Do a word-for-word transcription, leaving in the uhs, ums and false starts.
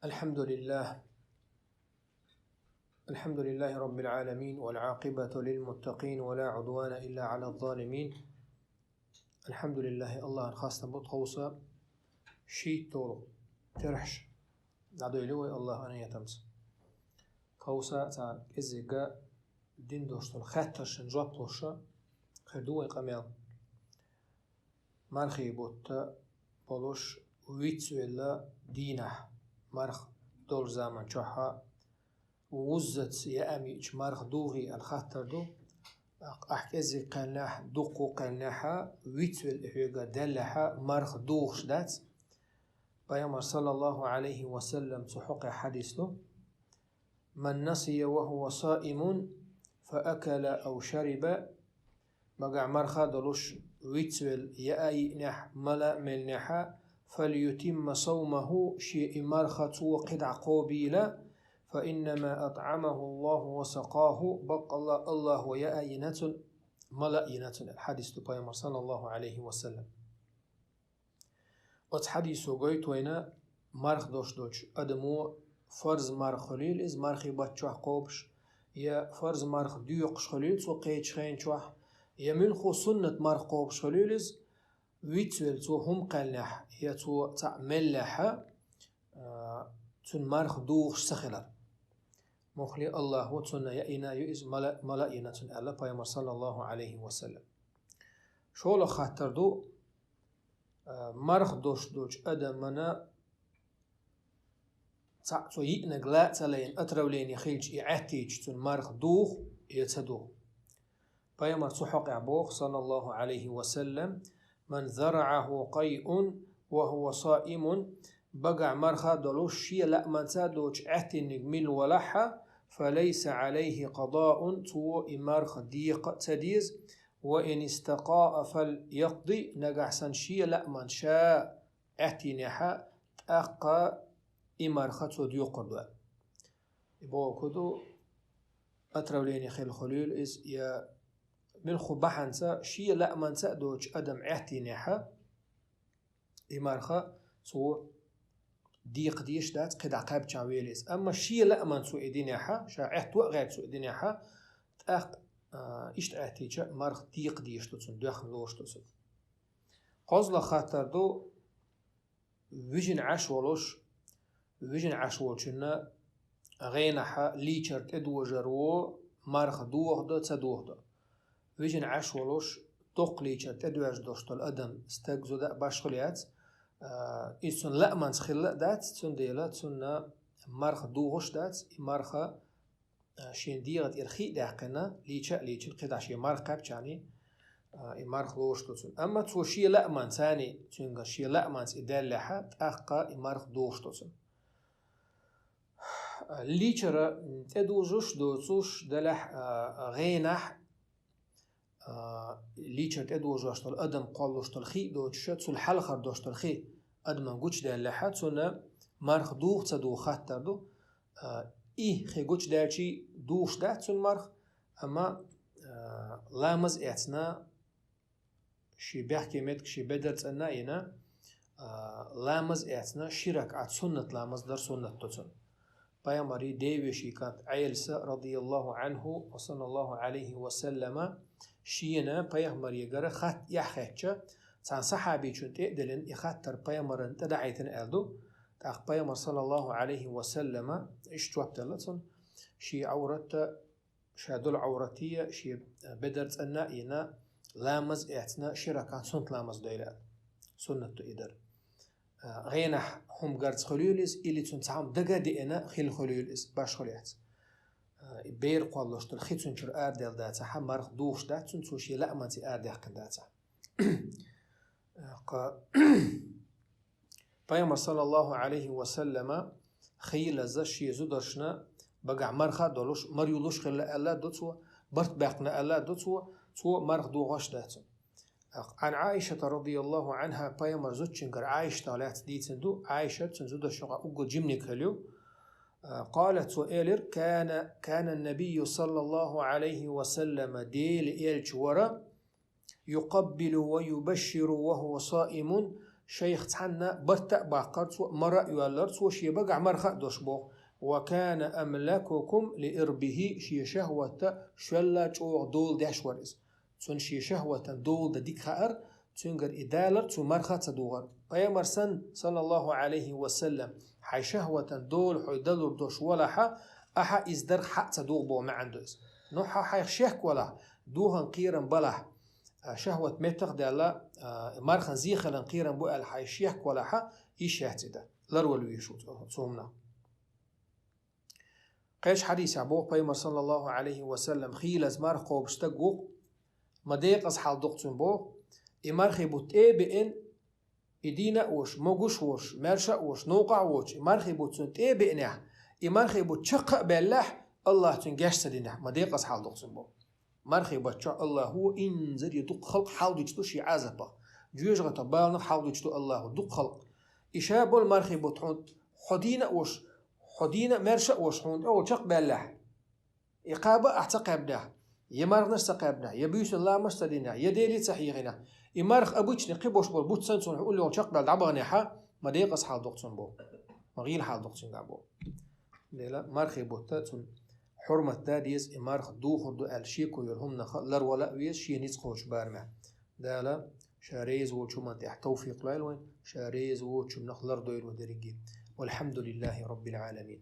الحمد لله. الحمد لله رب العالمين، والعاقبة للمتقين، ولا عدوان إلا على الظالمين. الحمد لله, Аллахьан хастам бу тховса шийтталгӀа терхьаш дӀадойла вай Аллахьан аниятамца. Тховса цхьа кӀеззига дин дош долу хаттаршна жоп луш хир ду вай къамел. Мархий бутт болуш вицвелла дийнахь, марха долчу заман чохь вуззаца яа мича марха дугӀий аьлла хаттар ду. Ахь кӀеззиг кхаьллехь, дуккха кхаьллехь, вицвелла и хьоьгара даьллехь, марха дугӀуш дац. Пайхамар, саллаллаху Ӏалайхи ва саллам, цу хьокъехь хьадис ду: «من نسي وهو صائم فأكل أو شرب», багахь марха долуш вицвелла яа йиънехь, мала а меллехь, «فليتم صومه», шен и марха цо кхидӀа кхобийла, «فإنما أطعمه الله وسقاه», баккъалла Аллахьо яа йина цунна, мала а йина цунна, аьлла хьадис ду Пайхамар, саллаллаху Ӏалайхи ва саллам. Оцу хьадисо гойту вайна, марха дош долчу адамо фарз марха хуьлийла иза мархий баттахь кхобуш, я фарз марха доькъуш хуьлийла цо кхечу хенчохь, я муьлххо суннат марха кхобуш хуьлийла иза, вицвелла цо хӀума кхаьллехь, я цо цхьаъ меллехь, а, цуьнан марха дугӀуш ца хилар. Муххале Аллахьо цунна яа йина ю иза, мала, мала а йина цунна, аьлла Пайхамар, саллаллаху Ӏалайхи ва саллам. ШолгӀа хаттар ду, а, марха дош долчу адамана цхьаъ цо йиънарг ла а ца лайна, отравление хилча, и Ӏаьттийча, цуьнан марха дугӀу я ца дугӀу. Пайхамар цу хьокъехь боху, саллаллаху Ӏалайхи ва саллам: «من ذرعه قيء وهو صائم», багахь марха долуш шен лааманца доцуш Ӏаьттиниг мила валахь, «فليس عليه قضاء», цо и марха декха а ца деза, «وإن استقاء فليقض», нагахь санна шен лааман ша Ӏаьттийнехь, тӀаккха и марха цо доькхур ду. И боху ду, отравление хилла хуьлийла иза, я муьлхха бахьанца, шен лааманца а доцуш адам Ӏаьттийнехь, и марха цо декха дезаш дац, кхидӀа кхаьбчахь вела иза. Амма шен лааман цо и динехь, ша Ӏаьтто а гӀерта цо и динехь, тӀаккха, а, иштта Ӏаьттийча, марха декха дезаш ду цунна, доьхна лоруш ду цунна. КхозлагӀа хаттар ду, вижина Ӏаш волуш, вижина Ӏаш волчунна гӀенахь лийчар тӀедожаро марха дохадо, ца дохадо. Вижина Ӏаш волуш, доккха лийчар тӀедоьжна долуш долу адам, стаг, зуда а башхуьлу яц, а, иза цунна лааманца хилла а дац, цундела цунна марха дугӀуш дац, и марха а, шен дегӀа тӀера хи а даьккхина, лийча а лийчина, кхидӀа шен марха кхаьбчахьана, а, и марха лоруш ду цунна. Амма цо шен лааманца, цуьнгара шен лааманца и даьллехь, тӀаккха и марха дохуш ду цунна. А, лийчара тӀедужуш доцуш делахь, а, гӀенахь, а, лийчар тӀедожош долу адам кхоллуш долу хи а доцуша, цул хьалхара дош долу хи адаман гучудаьллехь, цунна марха дугӀу ца дугӀу хаттар ду. А, и хи гучудаьлчий дугӀуш дац цунна марха, амма, а, ламаз эцна, шен бехке меттиг, шен бедар цӀанна а йина, а, ламаз эцна, ши ракаӀат суннат ламаз дар суннат ду цунна. Пайхамаран девешин кӀант Ӏеласа, радияллаху Ӏанху ва саллаллаху Ӏалайхи ва саллама, шена пайхамарегара хатта эхь хетча, цхьана сахьабичунна тӀе а деллина, и хаттар пайхамарна тӀе дахьийтина аьлла ду. ТӀаккха пайхамар, саллаллаху Ӏалайхи ва саллама, иштта жоп делла цунна: шен Ӏавратта, ша долу Ӏавратте, шен бедар цӀанна а йина, ламаз эцна, ши ракаӀат суннат ламаз дойла аьлла. Суннат ду и дар. А, гӀенахь хӀума гарца хуьлийла иза, или цунна цхьа хӀума дага а деана хилла хуьлийла иза, башхуьлу яц. А, и бер кхоллуш долу хи цуьнан чуьра арадаьлла дацахь, марха дугӀуш дац цунна, цо шен лааманца арадаьккхина дацахь. А, кха-, Пайхамар, саллаллаху Ӏалайхи ва саллама, хийлаза шен зударшна багахь марха а долуш, мара юлуш хилла аьлла а ду цо, барт баьккхина аьлла а ду цо, цо марха дугӀуш дац цунна. Ӏан Ӏаишата, радияллаху Ӏанха, пайхамар зудчуьнгара, Ӏаишата лаьцна дийцина ду, Ӏаишат цуьнан зудашна юкъахь уггар жиманиг хилла ю. А, къалат, цо элира: «كان، كان النبي صلى الله عليه وسلم», Делан элча вара, «يقبل ويبشر وهو صائم», Шайх цхьанна барта а баккхар цо, мара а йоаллар цо, шен багахь марха а дош боху. «Ва кана амлакукум ли ирбихи», шен шахӀватта шоьлла чӀогӀа дола деш вара иза. Цунна шен шахӀватан дола дан дика хаьара, цуьнгара и далар, цу марха а ца дугӀар. Пайхамар санна, саллаллаху Ӏалайхи ва саллам, хьайн шахӀватан дола хьо далур дош валахьа, ахьа иза дарх хьа а ца дугӀу боху маьӀна ду иза. Ну хьо хьайх шек валахь, духаран кхерам балахь, а, шахӀват меттах а даьлла, а, мархан зе хилан кхерам бу аьлла хьайх шек валахьа, йиш яц и дан. Ларвала везаш ву цу, цу хӀуманах. Кхечу хьадисехь боху пайхамар, саллаллаху Ӏалайхи ва саллам, хийлаза марха кхобуш стаг ву, ма декъаза хьал ду-кх цуьнан боху, и мархий бутт тӀе а беана, и дийна а волуш, могуш а волуш, маьрша а волуш, новкъахь а воцуш, и мархий бутт цуьнан тӀе а беанехь, и мархий бутт чекх а баьллехь, АллахӀа цуьнан геч ца динехь, ма декъаза хьал ду-кх цуьнан боху. Мархий баттахь АллахӀа инзаре дукха халкъ хьалдуьтуш ду шен Ӏазапах. Жоьжахатех баланах хьалдуьтуш ду АллахӀа дукха халкъ. И ша болу мархий бутт хьуна, хьо дийна а волуш, хьо дийна а, маьрша а волуш хьуна тӀехула чекх а баьллехь, и кхаба а ахь ца кхаьбнехь, я марханаш ца кхаьбнехь, я буьйсанна ламазаш ца динехь, я Деле ца хьехийнехь, и марха обычный кхин болуш болу бутт санна цунна хьуна лоьху чекх а баьлла дӀабаханехьа, ма декъаза хьал ду-кх цуьнан боху. Ма гӀийла хьал ду-кх цуьнгахь боху. Дела мархий бутт цунна хьурмат дан деза, и марха духур ду аьлла шеко йолу хӀуманах ларвала а веза шен ницкъ кхочу барамехь. Дала Ша реза волчу хӀуманна тӀехь тавфикъ лойла вайн, Ша реза воцучунах лардойла вай дерриге. Валхьамдулиллахи Раббил Ӏаламин.